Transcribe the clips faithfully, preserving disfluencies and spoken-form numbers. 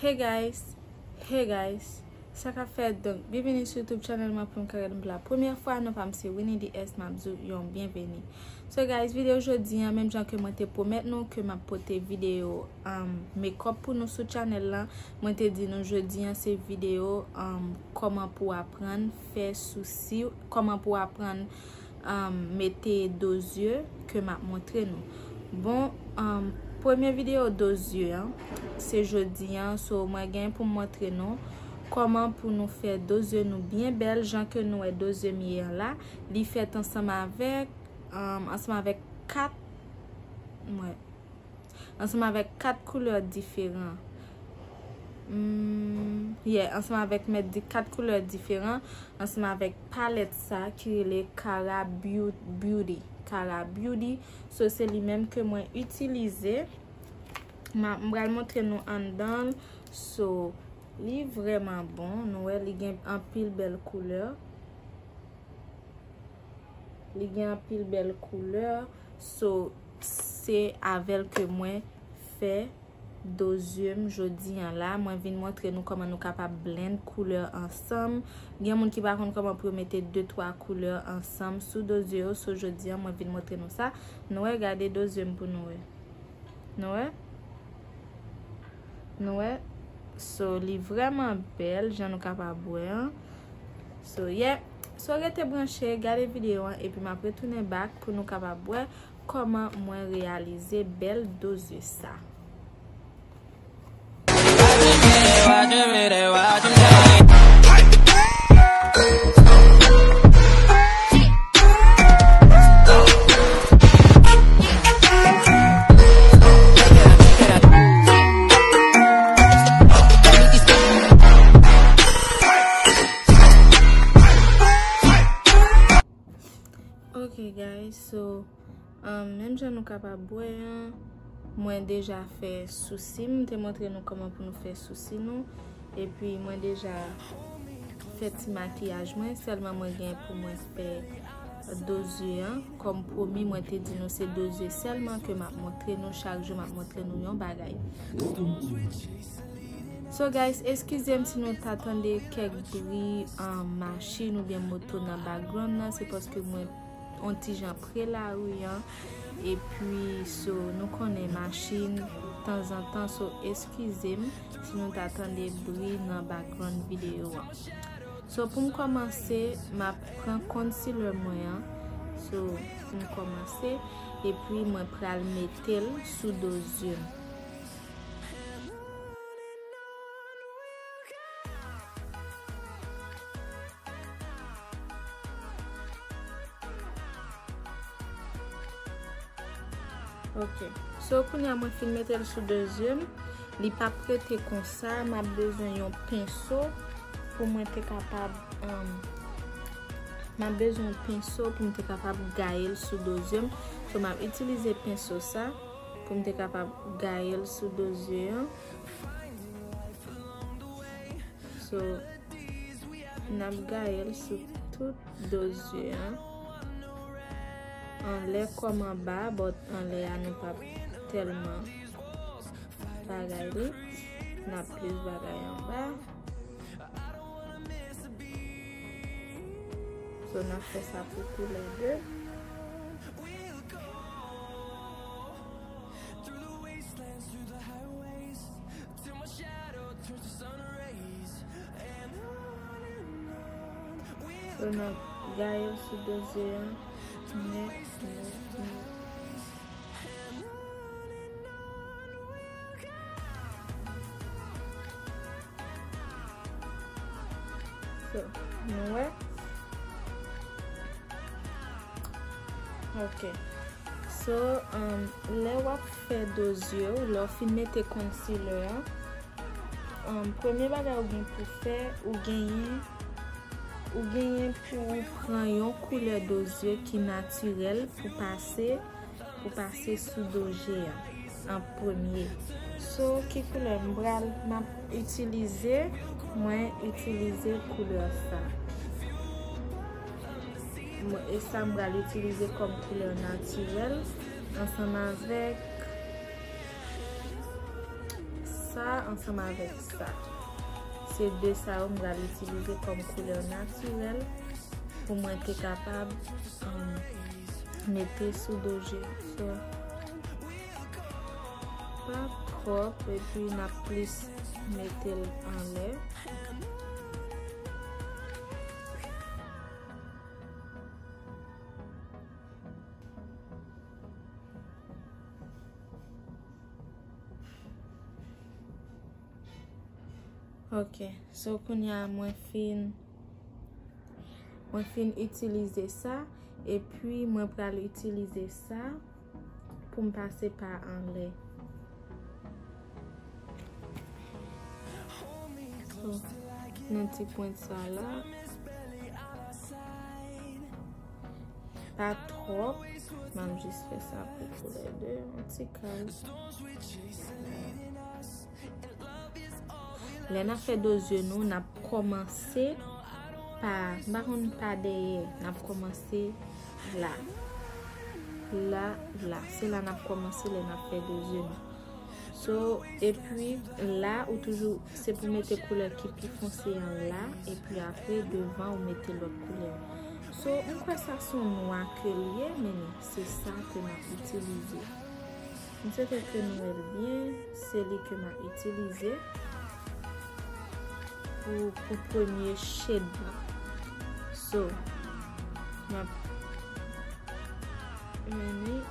Hey guys, hey guys, sa k ap fèt? Donk, byenveni sou YouTube channel mwen. Pou nou ka gade m pou la premyè fwa, non pa m se Winnie D S, m ap di w yon byenveni. So guys, videyo jodi an, menm jan ke mwen te pwomèt nou ke m ap pote videyo um, makeup pou nou sou channel la, mwen te di nou jodi an se videyo um, kòman pou aprann fè sousi, kòman pou aprann um, mete do zye ke m ap montre nou. Bon, um, premye videyo do zye an, se jodi an, so mwen gen pou m montre nou kòman pou nou fè do zye nou byen bèl, jan ke nou wè do zye m ye an la, li fèt ansanm avèk, um, ansanm avèk kat, mwen, ansanm avèk kat koulè diferan. Hmm, yeah, ansanm avèk, mèt di, kat koulè diferan, ansanm avèk palèt sa ki rele Kara Beau-, Beauty. Kara Beauty. So, se li menm ke mwen itilize. Ma, m pral montre nou anndan l. So, li vrèman bon. Nou wè, li gen anpil bèl koulè. Li gen anpil bèl koulè. So, se avè l ke mwen fè do zye m jodi an la. Mwen vin montre nou kòman nou kapab blend koulè ansanm. Gen moun ki pa konn kòman pou yo mete de twa koulè ansanm sou do zye yo. So, jodi an, mwen vin montre nou sa. Nou wè, gade do zye m pou nou wè. Nou wè? Nou wè? So, li vrèman bèl, jan nou kapab wè an. So, yeah. So, rete branche, gade videyo an, epi m ap retounen back pou nou kapab wè kòman mwen reyalize bèl do zye sa. Ok, guys, so, um, menm jan nou kapab wè an, mwen deja fè sousi m, m te montre nou kòman pou nou fè sousi nou, epi mwen deja fè ti makiyaj mwen, sèlman mwen gen pou mwen fè do zye an, kòm pwomi mwen te di nou se do zye sèlman ke m ap montre nou, chak jou m ap montre nou yon bagay. So guys, eskize m si nou ta tande kèk bri, um, machin oubyen moto nan background nan, se paske mwen on ti jan pre lari an, epi so nou konnen machin tanzantan, so eskize m si nou ta tande bri nan background videyo an. So pou m kòmanse, m ap pran concealer mwen an. So pou m kòmanse, epi mwen pral mete l sou do zye m. Ok. So, kounye a mwen fin mete l sou do zye m. Li p ap rete konsa. M ap bezwen yon penso pou mwen te kapab, um, m ap bezwen yon penso pou m te kapab gaye l sou do zye m. So, m ap itilize penso sa pou m te kapab gaye l sou do zye an. So, n ap gaye l sou tout do zye an. Anlè kòm anba, but anlè a nou p ap tèlman bagay li. N ap plis bagay anba. So, n ap fè sa pou koulè de. So, n ap gaye l sou do zye an. Nèt, nèt, nèt. So, nou wè? Ok. So, um, lè w ap fè do zye w, lè w fin mete concealer an, um, premye bagay ou gen pou fè, ou genyen, ou genyen pou w pran yon koulè do zye ki natirèl pou pase, pou pase sou do je a an premye. So, ki koulè m pral, m ap itilize? Mwen itilize koulè sa. Mwen, e sa m pral itilize kòm koulè natirèl, ansanm avèk Sa ansanm avèk sa. Se de sa yo m pral itilize kòm koulè natirèl pou mwen te kapab, um, mete sou do je. So, pa twòp, epi n ap plis mete l anlè. Ok, so kounye a mwen fin, mwen fin itilize sa, epi mwen pral itilize sa pou m pase pa anlè. So, nan ti pwent sa la. Pa twòp. M ap jis fè sa pou koulè de yon ti kal. Lè n ap fè do zye nou, n ap kòmanse pa, m pa konn pa dèyè, n ap kòmanse la. La, la. Se la n ap kòmanse lè n ap fè do zye nou. So, epi la, ou toujou, se pou mete koulè ki pi fonse an la, epi apre, devan, ou mete lòt koulè. So, m kwè sa se yon nwa ke l ye, men se sa ke m ap itilize. M swete ke nou wè l byen, se li ke m ap itilize pou, pou premye shade la. So, m ap mennen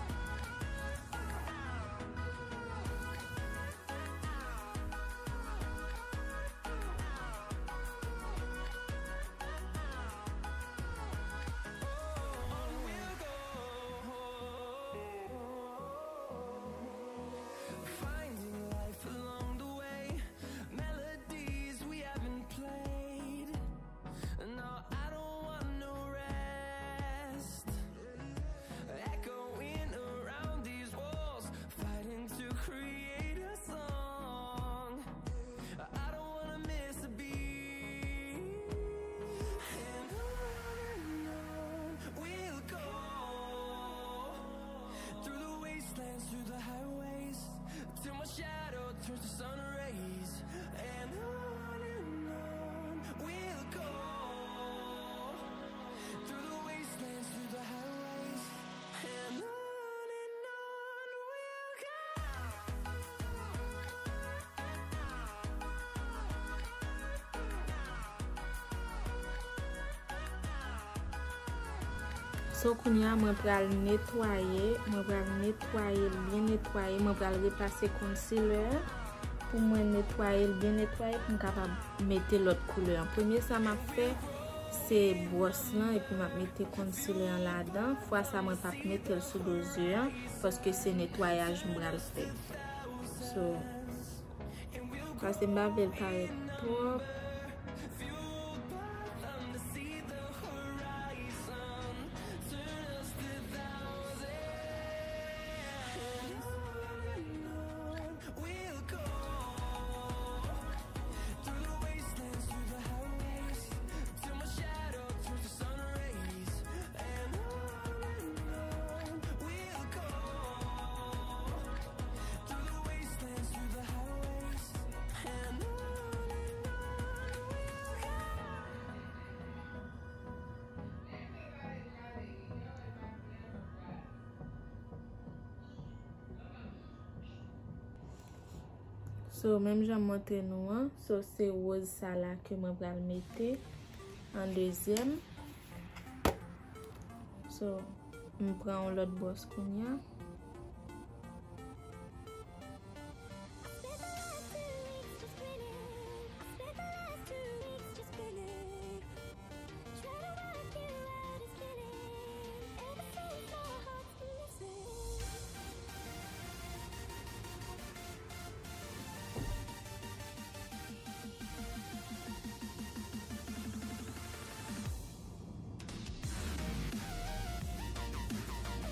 So, kounye a, mwen pral netwaye, mwen pral netwaye l byen netwaye, mwen pral repase concealer pou mwen netwaye l byen netwaye pou m kapab mete lòt koulè an. Premye sa m ap fè, se bwòs lan, epi m ap mete concealer an ladan. Fwa sa, mwen p ap mete l sou do zye an, paske se netwayaj m pral fè. So, paske m pa vle l parèt twòp. So, menm jan m montre nou an, so, se woz sa la ke mwen pral mete an dezyèm. So, m pran yon lòt bwòs kounye a.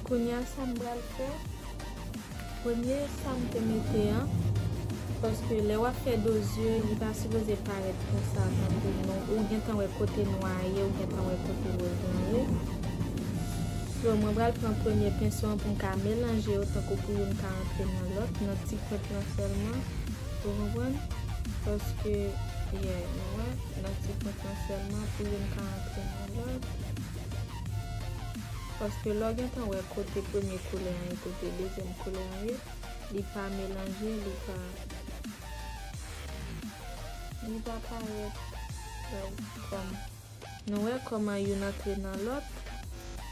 Kounye a, sa m pral fè, premye sa m te mete an, paske lè w ap fè do zye, li pa sipoze parèt konsa, tankou non, ou gentan wè kote nwa a ye, ou gentan wè kote woz lan ye. So, mwen pral pran premye penso an pou m ka melanje yo, tankou pou youn ka antre nan lòt, nan ti pwent lan sèlman. Ou konprann? Paske, yeah, nou wè, nan ti pwent lan sèlman, pou youn ka antre nan lòt. Paske lè w gentan wè kote premye koulè an ye, kote dezyèm koulè an ye, li pa melanje, li pa, li pa parèt, like, kòm Nou wè kòman youn antre nan lòt.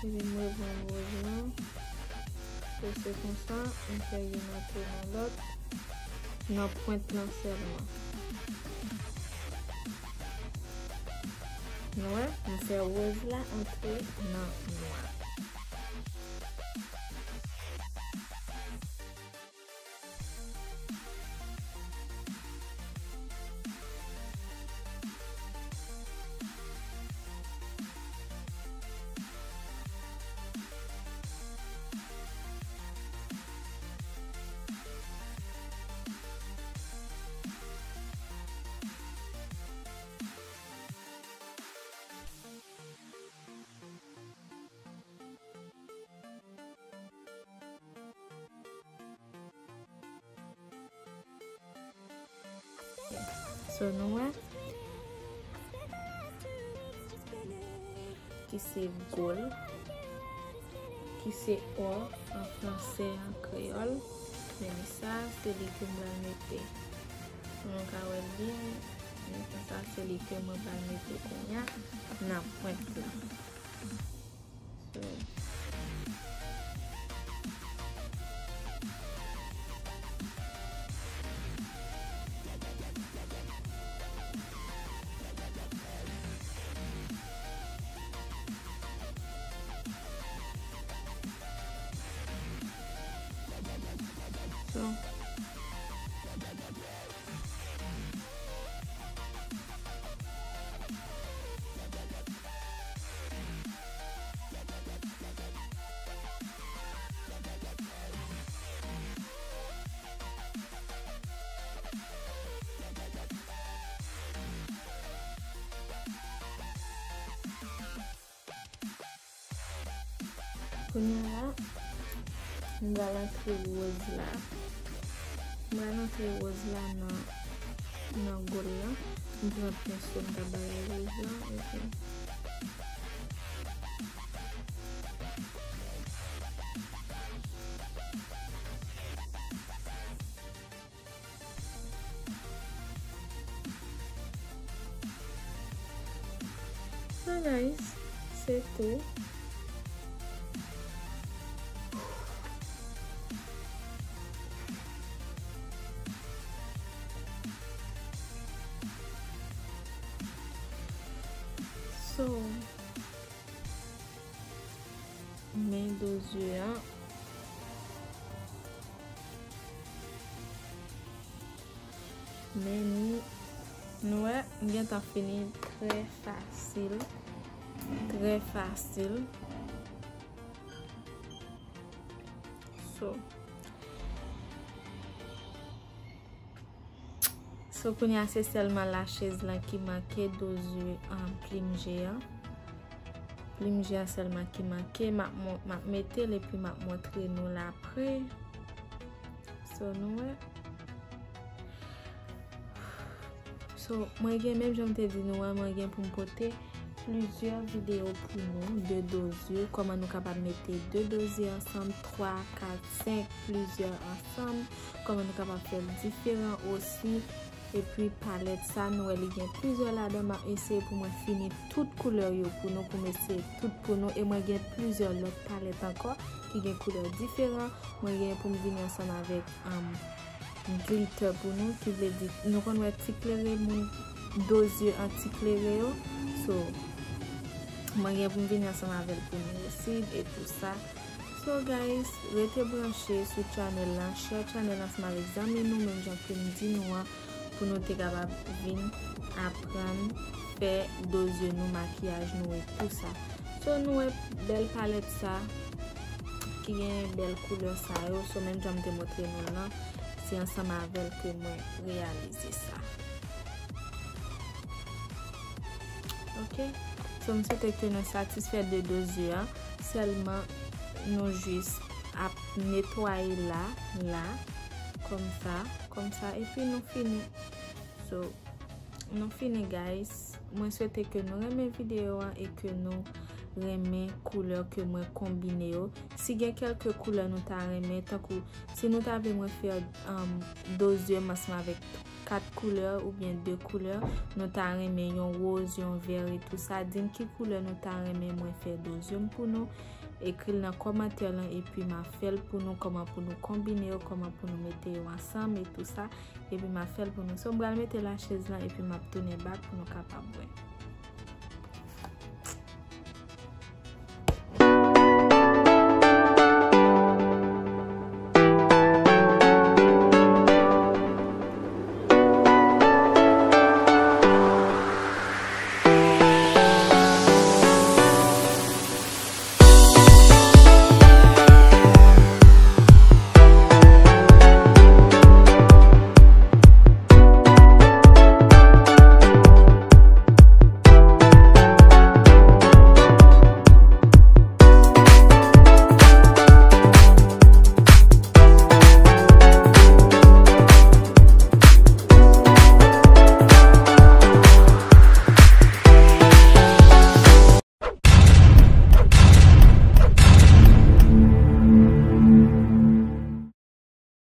Epi m reprann woz lan. So, se konsa, m fè youn antre nan lòt. Nan pwent lan sèlman. Nou wè, m fè woz la antre nan nwa. So, nou wè, ki se gold, ki se or an fransè, an kreyòl. Men sa, se li ke m pral mete. Nou ka wè l byen, men sa, se li ke mwen pral mete kounye a nan pwent lan. So, so, Kounye a la, m pral antre woz la. M pral antre woz la nan, nan gold lan. M pran penso, m ta bagay woz lan, epi So nice, se tou. So, men do zye an. Men ni, nou wè, m gentan fini trè fasil. Trè fasil. So, So, kounye a se sèlman lachez lan ki manke, do zye an, plim je an. Plim je an sèlman ki manke. M ap mon-, m ap mete l epi m ap montre nou l apre. So, nou wè. So, mwen gen, menm jan m te di nou an, mwen gen pou m pote plizyè videyo pou nou de do zye, kòman nou kapab mete de do zye ansanm, twa, kat, senk, plizyè ansanm, kòman nou kapab fè l diferan osi. Epi palèt sa, nou wè li gen plizyè ladan, m ap eseye pou mwen fini tout koulè yo pou nou, pou m eseye tout pou nou. E mwen gen plizyè lòt palèt ankò ki gen koulè diferan. Mwen gen pou m vini ansanm avèk, um, glitter pou nou, ki vle di, nou konn wè ti klere moun, do zye an ti klere yo. So, mwen gen pou m vini ansanm avè l pou nou osi, e tou sa. So, guys, rete branche sou channel lan, share channel lan ansanm avèk zanmi nou, menm jan ke m di nou an, pou nou te kapab vin aprann fè do zye nou, makiyaj nou e tou sa. So, nou wè bèl palèt sa, ki gen bèl koulè sa yo. So, menm jan m te montre nou l lan, se ansanm avè l ke mwen reyalize sa. Ok? So, m swete ke nou satisfè de do zye an. Sèlman, nou jis ap netwaye la, la, kòmsa, kòmsa, epi nou fini. So, nou fini, guys. Mwen swete ke nou renmen videyo an e ke nou renmen koulè ke mwen konbine yo. Si gen kèlke koulè nou ta renmen, tankou si nou ta vle mwen fè um, dozyèm ansanm avèk kat koulè oubyen de koulè, nou ta renmen yon woz, yon vè e tou sa, di n ki koulè nou ta renmen mwen fè dozyèm pou nou. Ekri l nan kòmantè lan epi m a fè l pou nou, kòman pou nou konbine yo, kòman pou nou mete yo ansanm e tou sa. Epi m a fè l pou nou. So, m pral mete lachèz lan epi m ap tounen back pou nou kapab wè.